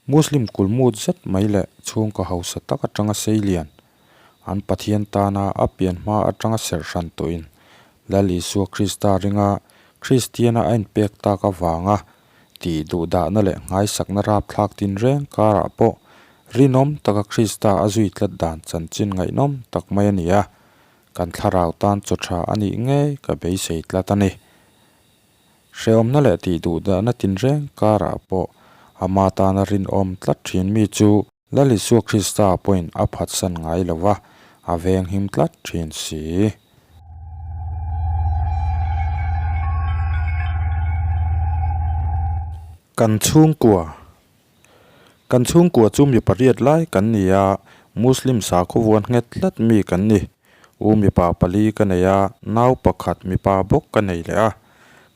Muslim kulmut zet mai leh chhungkaw hausa tak atanga seilian, an Pathian tana a pian hma atanga serh hran tawhin Lal Isua Krista ringa Kristiana a inpek tak avanga tih duhdahna leh nghaisakna rapthlak tinreng karah pawh rinawm taka Krista a zui tlat dan chanchin ngaihnawm tak mai a ni a, kan thlarau tan chaw tha a nih ngei ka beisei tlat a ni. Hrehawmna leh tih duhdahna tinreng karah pawh ama tana rinawm tlat thin mi chu Lal Isua Krista pawhin a phatsan ngai lo va, a venghim tlat thin si. Kan chhungkua Kan chhungkua chu mi pariat lai kan ni a, Muslim sakhaw vuan nghet tlat mi kan ni. U mipa pali ka nei a, nau pakhat mipa bawk ka nei leh a.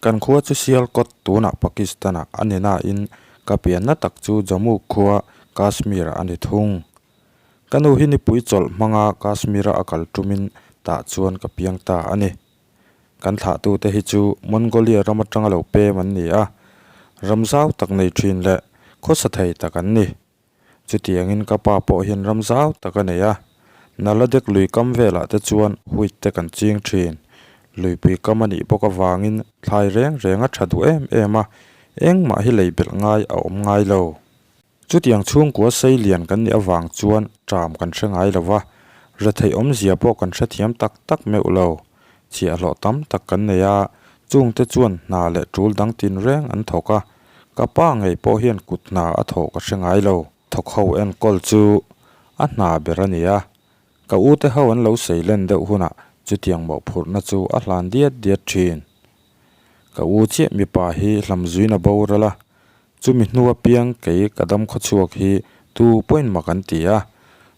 Kan khua chu Sialkot tunah Pakistan-ah a ni nain ka pianna tak chu Jammu khua Kashmir-ah a ni thung. Ka nu hi nipui chawlh hmanga Kashmir-a a kal tumin tah chuan ka piang ta a ni. Kan thlahtute hi chu Mongolia ram atanga lo pem an ni a, ram zau tak nei thin leh khawsa thei tak an ni. Chutiangin ka pa pawh hian ram zau tak a nei a, Naladek lui kam velah te chuan huit te kan ching thin. Luipui kam a nih bawk avangin thlai reng reng a tha duh em em a, engmah hi lei belh ngai a awm ngai lo. Chutiang chhungkua sei lian kan nih avang chuan ṭam kan hre ngai lo va, retheih awmzia pawh kan hrethiam tak tak meuh lo. Chhiahhlawh tam tak kan nei a, chungte chuan hna leh ṭul dang tinreng an thawk a, ka pa ngei pawh hian kut hna a thawh ka hre ngai lo. Thawk ho enkawl chu a hna ber a ni a, ka ute ho an lo sei len deuh hunah chutiang mawhphurhna chu a hlan diat diat ṭhin. Ka u chiah mipa hi hlamzuina boral a, Chumi hnu apiang kei ka dam khawchhuak hi tu pawhin mak an ti a,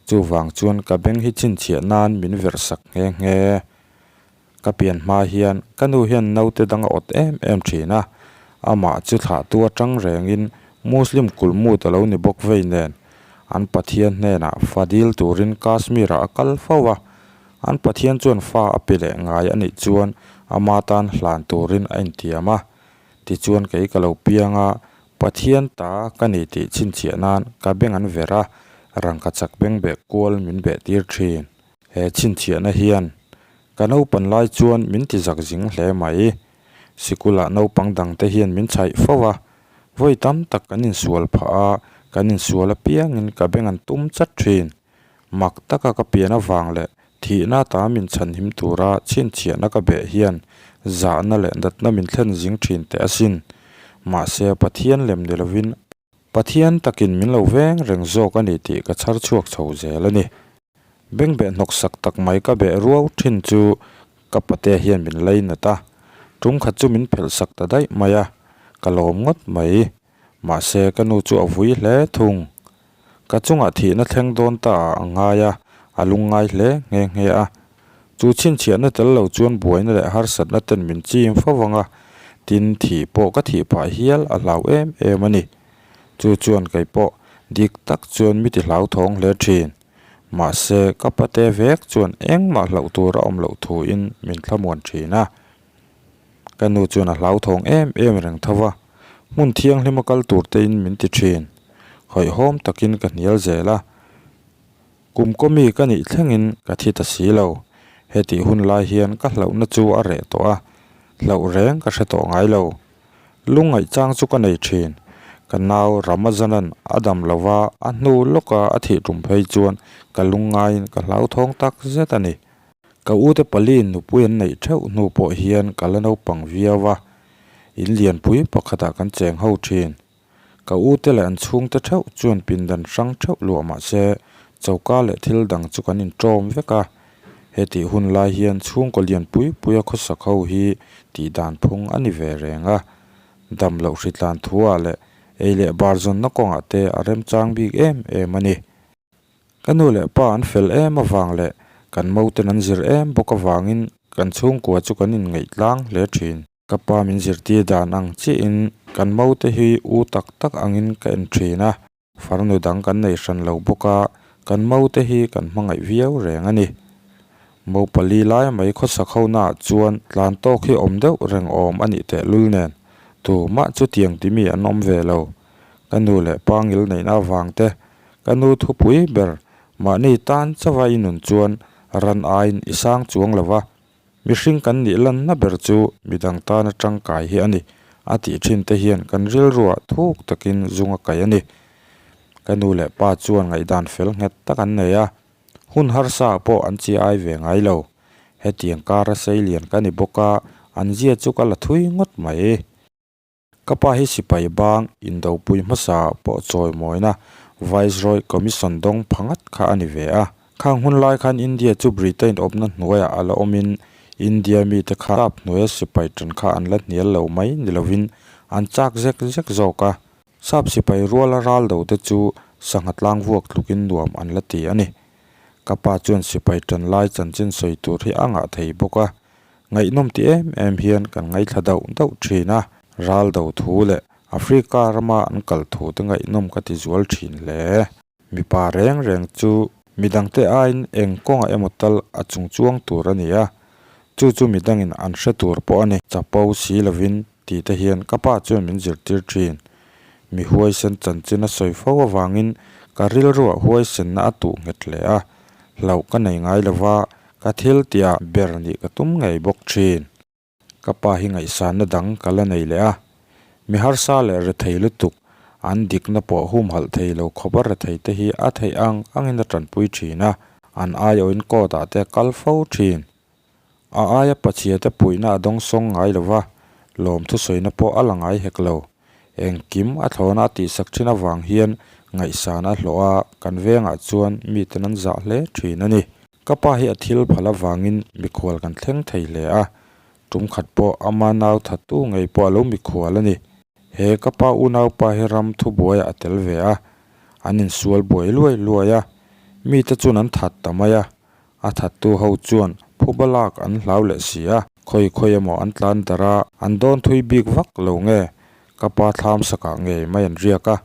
chuvang chuan ka beng hi chhinchhiah nan min verh sak nghe nghe. Ka pian hma hian ka nu hian naute dang a awt em em thin a, amah chu thlahtu atang rengin Muslim kulmut a lo ni bawk vei nen an Pathian hnenah fa dil turin Kashmir-ah a kal fo a, an Pathian chuan fa a pe leh ngai a nih chuan ama tan hlan turin a intiam a. Tichuan kei ka lo piang a, Pathian ta ka ni tih chhinchhiah nan ka beng an ver a, rangka chak beng beh kual min beh tir thin. He chhinchhiahna hian ka naupan lai chuan min ti zak zing hle mai. Sikulah naupang dangte hian min chhaih fo a, vawi tam tak kan insual phah a, kan insual apiangin ka beng an tum chat thin. Mak taka ka pian avang leh thihna ta min chhanhim tura chhinchhiahna ka beh hian zahna leh natna min thlen zing thin teh asin. Mahse, Pathian lem ni lovin Pathian takin min lo veng reng zawk a ni tih ka chhar chhuak chho zel a ni. Bengbeh hnawksak tak mai ka beh ruau thin chu ka patea hian min lainat a, tum khat chu min phelh sak ta daih mai a, ka lawm ngawt mai. Mahse, ka nu chu a vui hle thung. Ka chungah thihna thleng dawn ta ah a ngai a, a lungngai hle nghe nghe a. Chu chhinchhiahna tel lo chuan buaina leh harsatna ten min chim fo vang a, tin thih pawh ka thih phah hial a hlau em em a ni. Chu chuan kei pawh dik tak chuan mi ti hlauthawng hle thin. Mahse, ka pate vek chuan engmah hlauh tur a awm loh thuin min thlamuan thin a. Ka nu chuan a hlauthawng em em reng tho va, hmun thianghlima kal tur tein min ti thin. Hawihhawm takin ka hnial zel a, kum kawmi ka nih thlengin ka thi ta si lo. Hetih hun lai hian ka hlauhna chu a reh tawh a, hlauh reng ka hre tawh ngai lo. Lungngaih chang chu ka nei thin. Ka nau Ramazanan a dam lo va, a hnu lawka a thih tum phei chuan ka lungngaiin ka hlauthawng tak zet a ni. Ka ute paliin nupui an neih theuh hnu pawh hian ka la naupang viau a, in lianpui pakhatah kan cheng ho thin. Ka ute leh an chhungte theuh chuan pindan hrang theuh luah mah se choka leh thil dang chu kan inṭawm vek a. Hetih hun lai hian chhungkaw lianpui puia khawsak ho hi tih dan phung a ni ve reng a. Dam loh hritlan thuah leh ei leh bar zawnna kawngah te a remchang bik em em a ni. Ka nu leh pa an fel em avang leh kan moten an zir em bawk avangin kan chhungkua chu kan inngaih tlang hle thin. Ka pa min zirtir dan ang chiahin kan mote hi u tak tak angin ka en thin a, farnu dang kan nei hran lo bawk a, kan mote hi kan hmangaih viau reng a ni. Mo pali lai mai khawsak ho naah chuan tlan tawk hi awm deuh reng awm a nih tehlul nen, tumah chutiang timi an awm ve lo. Ka nu leh pa ngilneihna avang te, ka nu thupui ber mahni tan chauha i nun chuan ran aiin i sang chuang lo va, mihring kan nih lanna ber chu midang tana tangkai hi a ni, a tih thin te hian kan rilruah thuk takin zung a kai a ni. Ka nu leh pa chuan ngaihdan fel nghet tak an nei a, hun harsa pawh an chi ai ve ngai lo. Hetiang kara seilian ka ni bawk a, an zia chu ka la thui ngawt mai. Ka pa hi sipai bang indopui hmasa pawh chawimawina Viceroy Commission dawng pha ngat kha a ni ve a. Khang hun lai khan India chu Britain awpna hnuaiah a la awmin India mite kha sap hnuaia sipai tan kha an la hnial lo mai ni lovin an chak zek zek zawk a. Sap sipai ruala ral do te chu sangha tlang vuak tlukin nuam an la ti a ni. Ka pa chuan sipai tan lai chanchin sawi tur hi a ngah thei bawk a. Ngaihnawm ti em em hian kan ngaithla dauh dauh thin a, ral do thu leh Africa rama an kal thu te ngaihnawm ka ti zual thin hle. Mipa reng reng chu midangte aiin eng kawngah emaw tal a chung chuang tur a ni a, chu chu midangin an hre tur pawh a ni. Chapo si lovin tih te hian ka pa chuan min zirtir thin. Mi huaisen chanchin a sawi fo avangin ka rilruah huaisenna a tuh nghet hle a, hlauh ka nei ngai lova Ka thil tia ber nih ka tum ngei bawk thin. Ka pa hi ngaihsanna dang ka la nei leh a. Mi harsa leh rethei lutuk, an dikna pawh humhalh thei lo khawp a rethei te hi a theih ang angin a tanpui thin a, an aiawhin court ah te a kal fo thin. A aia pachhia te puihna a dawngsawng ngai lo va, lawmthusawina pawh a la ngai hek lo. Engkim a thlawna a tihsak thin avang hian ngaihsan a hlawh a, kan vengah chuan miten an zah hle thin a ni. Ka pa hi a thil phal avangin mikhual kan thleng thei hle a, tum khat pawh ama nau thattu ngei pawh a lo mikhual a ni. He ka pa unaupa hi ram thubuaiah a tel ve a, an insual buai luai luai a, mite chuan an that ta mai a, A thattu ho chuan phuba lak an hlau leh si a, khawi khawi emaw an tlan darh a, an dawn thui bik vak lo nge? Ka pa thlam sakah ngei mai an riak a,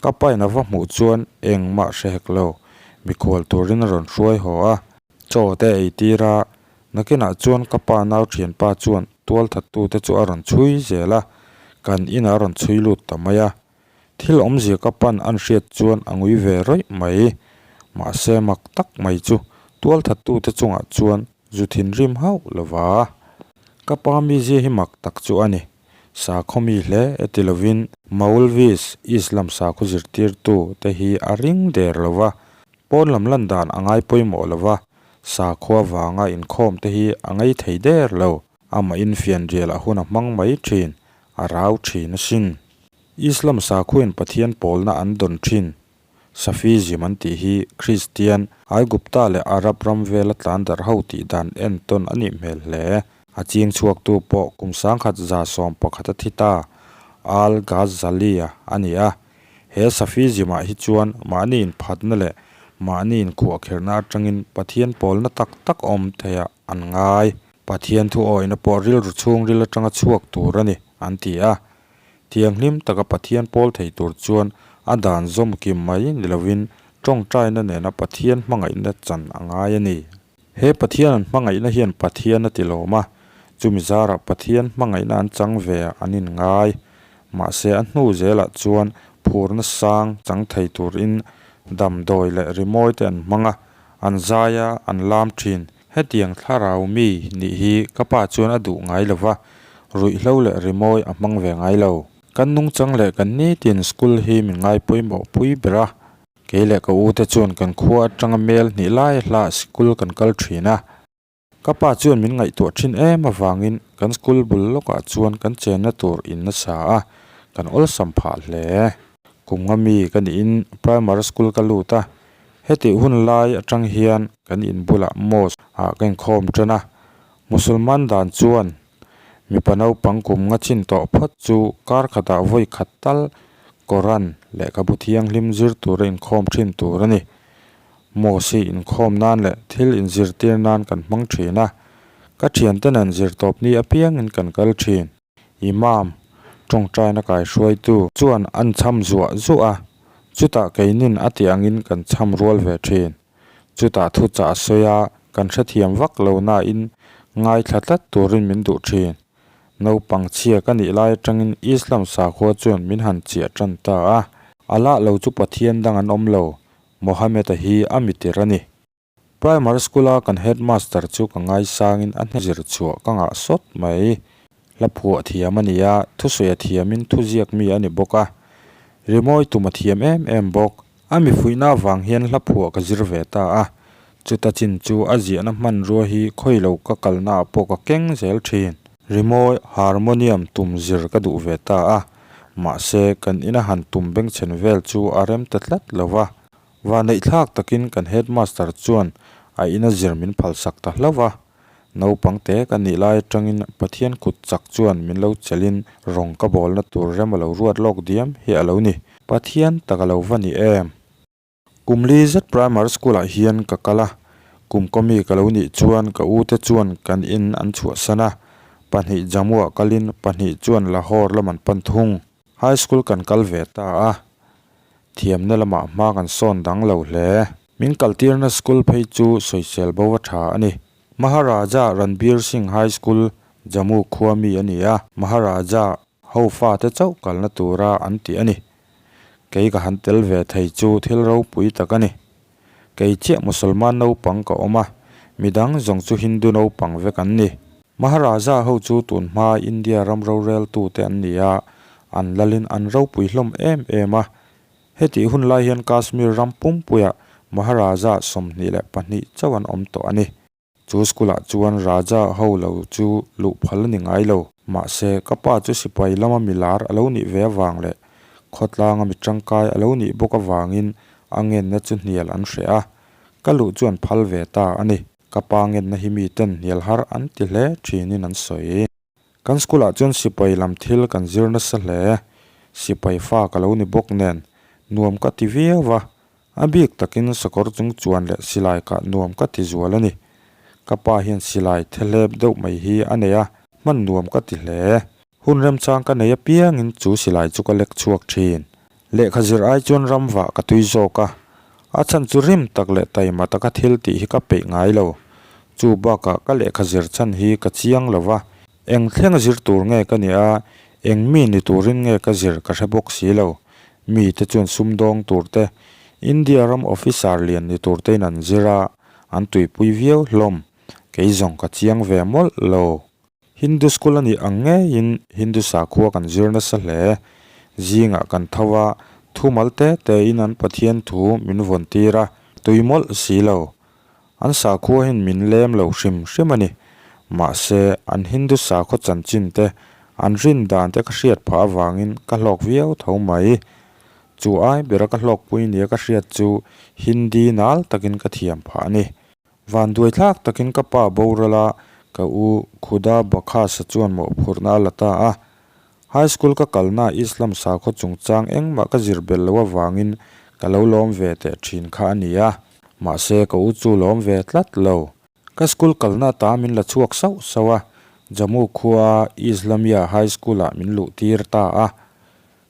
ka pa in a va hmuh chuan engmah hre hek lo, mikhual turin a rawn hruai haw a, chaw te ei tir a, nakinah chuan ka pa nau thianpa chuan tual thattu te chu a rawn chhui zel a, kan inah a rawn chhui lut ta mai a. Thil awmzia ka pan an hriat chuan a ngui ve rawih mai. Mahse mak tak mai chu tualthattute chungah chuan zu thinrim hauh lo va. Ka pa mizia hi mak tak chu a ni. Sakhaw mi hle e ti lovin Maulvis, Islam sakhaw zirtirtu, te hi a ring der lo va. Pawn lam lan dan a ngai pawimawh lo va, sakhua vanga inkhawm te hi a ngei thei der lo. Amah infianrial a hun a hmang mai thin, a rau thin asin. Islam sakhuain Pathian pawlna an dawn thin, Sufism an tih hi Kristian, Aigupta leh Arab ram vela tlan darh ho tih dan entawn a nih hmel hle. A ching chhuaktu pawh kum 1111 a thi ta, Al-Ghazali-a a ni a. He Sufism-ah hi chuan mahni inphatna leh mahni inkhuahkherhna atangin Pathian pawlna tak tak awm theiah an ngai. Pathian thu awihna pawh rilru chhungril atanga chhuak tur a ni, an ti a. Thianghlim taka Pathian pawl thei tur chuan a dan zawm kim mai ni lovin tawngtaina nena Pathian hmangaihna chan a ngai a ni. He Pathian an hmangaihna hian Pathian a ti lawm a, chumi zarah Pathian hmangaihna an chang ve ah an inngai. Mahse a hnu zelah chuan phurna sang chang thei turin damdawi leh rimawi te an hmang a, an zai a, an lam thin. Hetiang thlarau mi nih hi ka pa chuan a duh ngai lo va, ruihhlo leh rimawi a hmang ve ngai lo. Kan nungchang leh kan nitin school hi min ngai pawimawh pui ber a, kei leh ka u te chuan kan khua atanga mel hnih lai hlah school kan kal thin a. Ka pa chuan min ngaihtuah thin em avangin kan school bul lawkah chuan kan chenna tur in nasa a, kan awlsam phah hle. Kum nga mi ka niin primary school ka lut a, Hetih hun lai atang hian kan in bulah mosque ah ka inkhawm tan a, Musulman dan chuan mipa naupang kum nga chin tawh phawt chu kar khatah vawi khat tal Koran lehkhabu thianghlim zir tura inkhawm thin tur a ni. Mosque hi inkhawm nan leh thil inzirtir nan kan hmang thin a, ka thiante nen zirtawp ni apiangin kan kal thin. Imam, tawngtaina kaihruaitu, chuan an chham zuah zuah a, chutah keinin a tih angin kan chham rual ve thin. Chutah thuchah a sawi a, kan hrethiam vak lo nain ngaithla tlat turin min duh thin. Naupang chhia ka nih lai atangin Islam sakhua chuan min han chiah tan ta a. Allah lo chu Pathian dang an awm lo, Mohammed-a hi a mitir a ni. Primary School-a kan headmaster chu ka ngaisangin a hne zir chhuah ka ngah sawt mai. Hla phuah thiam a ni a, thusawi a thiamin thuziak mi a ni bawk a. Rimawi tum a thiam em em bawk. A mi fuihna avang hian hla phuah ka zir ve ta a. Chuta chin chu a ziahna hmanrua hi khawi lo ka kalnaah pawh ka keng zel thin. Rimawi, harmonium, tum zir ka duh ve ta a. Mahse, kan ina han tum bengchhen vel chu a rem ta tlat lo va. Vaneihthlak takin kan headmaster chuan a ina zir min phalsak ta hlauh va. Naupang te ka nih lai atangin Pathian kut chak chuan min lo chelhin rawng ka bawlna tur rem a lo ruat lawk diam hi a lo ni. Pathian tak a lo va ni em? Kum li zet primary school ah hian ka kal a, kum kawmi ka lo nih chuan ka u te chuan kan in an chhuahsan a, pahnih Jammu ah kalin pahnih chuan Lahore lam an pan thung. High school kan kal ve ta a, thiamna lamah hma kan sawn dang lo hle. Min kaltirna school phei chu sawisel bo a tha a ni. Maharaja Ranbir Singh High School, Jammu khua mi a ni a, Maharaja ho fate chauh kalna tura an tih a ni. Kei ka han tel ve thei chu thil ropui tak a ni. Kei chiah Musalman naupang ka awm a, midang zawng chu Hindu naupang vek an ni. Maharaja ho chu tun hma India ram roreltute an ni a, an lalin an ropui hlawm em em a. Hetih hun lai hian Kashmir ram pumpuiah Maharaja 22 chauh an awm tawh a ni. Chu school ah chuan Raja ho lo chu luh phal a ni ngai lo. Mahse, ka pa chu sipai lama mi lar a lo nih ve avang leh khawtlanga mi tangkai a lo nih bawk avangin a ngenna chu hnial an hreh a, ka luh chu an phal ve ta a ni. Ka pa ngenna hi miten hnial har an ti hle thinin an sawi. Kan school ah chuan sipai lam thil kan zir nasa hle. Sipai fa ka lo ni bawk nen nuam ka ti viau va, a bik takin sakawr chung chuan leh silai kah nuam ka ti zual a ni. Ka pa hian silai thelep deuh mai hi a nei a, hman nuam ka ti hle. Hun remchang ka nei apiangin chu silai chu ka lek chhuak thin. Lehkha zir ai chuan ram vah ka tui zawk a, a chhan chu rim tak leh taima taka thil tih hi ka peih ngai lo. Chu bakah ka lehkha zir chhan hi ka chiang lo va, eng thleng zir tur nge ka nih a, eng mi ni turin nge ka zir ka hre bawk si lo. Mite chuan sumdawng tur te, India ram officer lian ni tur tein an zir a, an tuipui viau hlawm. Kei zawng ka chiang ve mawlh lo. Hindu school a nih ang ngeiin Hindu sakhua kan zir nasa hle. Zingah kan tho a, thumal te tein an Pathian thu min vawn tir a, tui mawlh si lo. An sakhua hian min lem lo hrim hrim a ni. Mahse, an Hindu sakhaw chanchin te, an rin dan te ka hriat phah avangin ka hlawk viau tho mai. Chu ai bera ka hlawkpui nia ka hriat chu Hindi nal takin ka thiam phah a ni. Vanduai thlak takin ka pa boral a, ka u Khuda Bakhasa chuan mawhphurhna a la ta a. High school ka kalna Islam sakhaw chungchang engmah ka zir belh loh avangin ka lo lawm ve teh thin kha a ni a, mahse ka u chu lawm ve tlat lo. Ka school kalna ta min la chhuak sauh sauh a, Jammu khua Islamia High School-ah min luh tir ta a.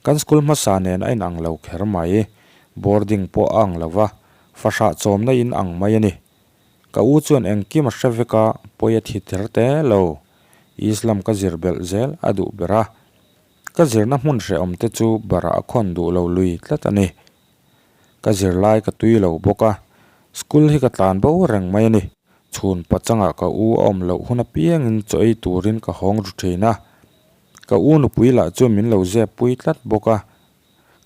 Kan school hmasa nen a inang lo kher mai, boarding pawh a ang lo va, fahrah chawmna in ang mai a ni. Ka u chuan engkim a hre vek a, pawi a thi ther te lo. Islam ka zir belh zel a duh ber a. Ka zirna hmun hrehawm te chu barah a khawn duh lo lui tlat a ni. Ka zirlai ka tui lo bawk a, school hi ka tlan bo reng mai a ni. Chhun pachangah ka u a awm loh hun apiangin chaw ei turin ka hawng ru thin a. Ka u nupui lah chuan min lo zep pui tlat bawk a,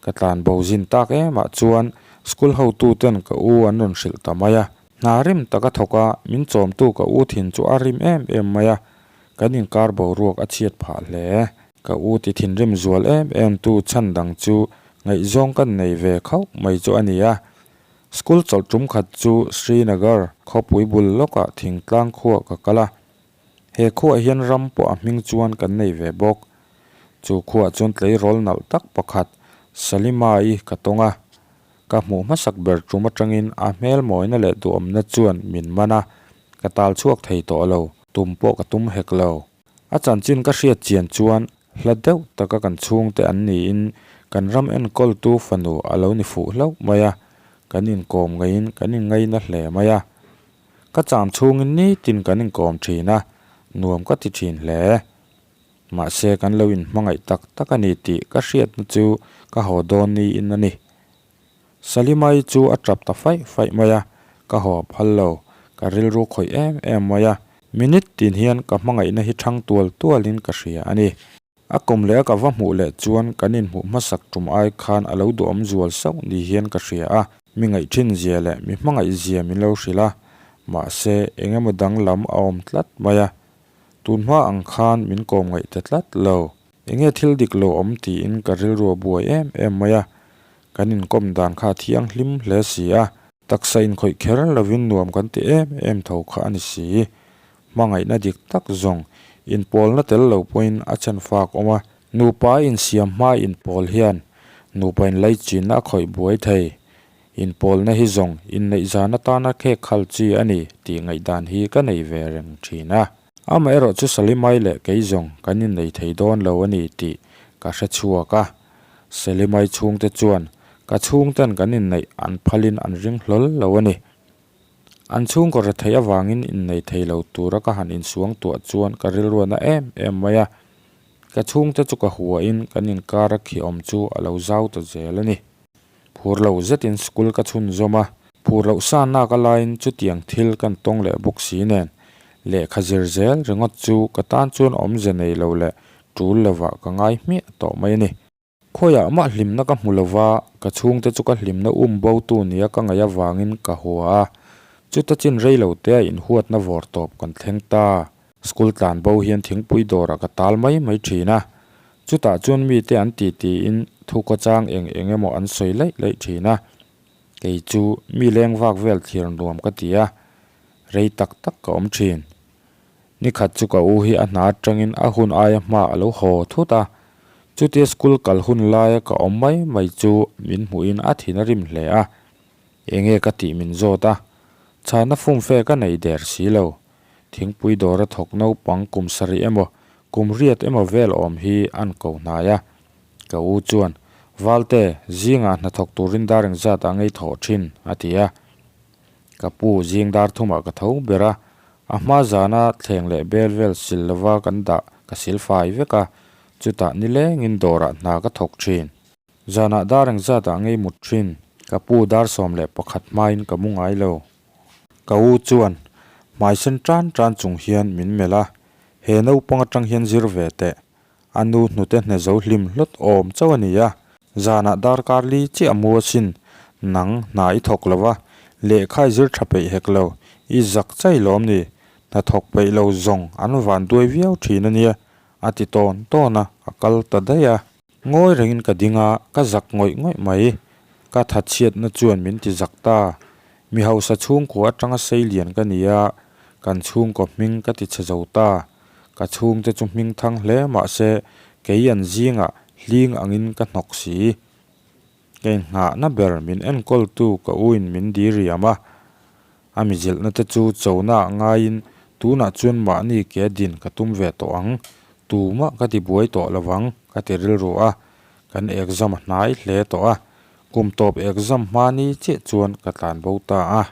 ka tlan bo zin tak emah chuan school hotu ten ka u an rawn hrilh ta mai a. Hna rim tak a thawk a, min chawmtu ka u thin chu a rim em em mai a, kan inkar boruak a chhiat phah hle. Ka u ti thinrim zual em em tu chhan dang chu ngaihzawng kan nei ve khauh mai chu a ni a. School chawlh tum khat chu Srinagar khawpui bul lawkah thingtlang khuah ka kal a. He khuah hian ram pawh a hming chuan kan nei ve bawk. Chu khuah chuan tleirawl nalh tak pakhat Salima-i ka tawng a. Ka hmuh hmasak ber tum atangin a hmel mawina leh duhawmna chuan min man a, ka tal chhuak thei tawh lo, tum pawh ka tum hek lo. A chanchin ka hriat chian chuan hla deuh taka kan chhungte an niin kan ram enkawltu fanu a lo ni fuh hlauh mai a, kan inkawm ngeiin kan inngaina hle mai a. Ka cham chhungin nitin kan inkawm thin a, nuam ka ti thin hle. Mahse kan lo inhmangaih tak tak a ni tih ka hriatna chu ka haw dawn niin a ni. Salimai chu a tap ta faih faih mai a, ka haw phal lo, ka rilru khawih em em mai a. Minute tin hian ka hmangaihna hi thang tual tualin ka hria a ni. A kawm leh a ka va hmuh leh chuan kan inhmuh hmasak tum ai khan a lo duhawm zual sauh ni hian ka hria a, mi ngaih thin zia leh mi hmangaih zia min lo hrilh a, mahse eng emaw danglam a awm tlat mai a, tun hma ang khan min kawm ngaih ta tlat lo. Enge thil dik lo awm tiin ka rilru a buai em em mai a, kan inkawm dan kha a thianghlim hle si a, taksa inkhawih kher lovin nuam kan ti em em tho kha a ni si. Hmangaihna dik tak zawng inpawlna tel lo pawhin a chen fak awm a, nupa insiam hma inpawl hian nupa inlaichinna a khawih buai thei. Inpawlna hi zawng inneih zan atana khek khal chi a ni tih ngaihdan hi ka nei ve reng thin a. Amaherawh chu Salimai leh kei zawng kan innei thei dawn lo a ni tih ka hre chhuak a. Salimai chhungte chuan ka chhungten kan inneih an phalin an ring hlawl lo a ni. An chhungkaw retheih avangin innei thei lo tura ka han insuang tuah chuan ka rilruana em em mai a, ka chhungte chu ka huain kan inkara khi awm chu a lo zau ta zel a ni. Phur lo zetin school ka chhunzawm a, phur loh sa nak a laiin chutiang thil kan tawng leh bawk si nen lehkha zir zel ringawt chu ka tan chuan awmze nei lo leh tul lovah ka ngai hmiah tawh mai a ni. Khawiah mah hlimna ka hmu lova, ka chhungte chu ka hlimna um bo tu nia ka ngaih avangin ka hua a. Chuta chin rei lo te a inhuatna vawr tawp kan thleng ta. School tlan bo hian thingpui dawrah ka tal mai mai thin a. Chutah chuan mite an ti tiin thu khawchang eng eng emaw an sawi laih laih thin a. Kei chu mi leng vak vel thlir nuam ka ti a, rei tak tak ka awm thin. Nikhat chu ka u hi a hna atangin a hun aia hma a lo haw thut a, chutia school kal hun laia ka awm mai mai chu min hmuhin a thin a rim hle a, enge ka tih min zawt a, chhana fumfe ka nei der si lo. Thingpui dawra thawk naupang kum sarih emaw kum riat emaw vel awm hi an ko hnai a, ka u chuan, Valte, zingah hnathawk turin dar engzat ah ngei thawh thin, a ti a. Ka pu zing dar thumah ka tho ber a, a hma zana thleng leh bel vel sil lova kan dah ka sil fai vek a, chutah nilengin dawrah hna ka thawk thin. Zanah dar engzatah ngei mut thin, ka pu dar 11 hmain ka mu ngai lo. Ka u chuan hmai sen tan tan chung hian min melh a, he naupang atang hian zir ve teh, A nu hnute hne zo hlim hlawt awm chauh a ni a, zanah darkar li chiah a mu asin, nang hna i thawk lo va, lehkha i zir tha peih hek lo, i zak chai lawm ni, hna thawk peih lo zawng an van duai viau thin a nia, a ti tawn tawn a, a kal ta daih a. Ngawi rengin ka ding a, ka zak ngawih ngawih mai, ka thatchhiatna chuan min ti zak ta, mi hausa chhungkua atanga sei lian ka ni a, kan chhungkaw hming ka ti chhe zo ta. Ka chhungte chu hming thang hle mahse kei an zingah hling angin ka hnawk si. Ka inngahna ber min enkawltu ka uin min diriam a, a mizilhna te chu chona ah ngaiin tunah chuan mahni ke din ka tum ve tawh ang, tumah ka tibuai tawh lovang ka ti rilru a, kan exam a hnai hle tawh a, kum tawp exam hma ni chiah chuan ka tlanbo ta a.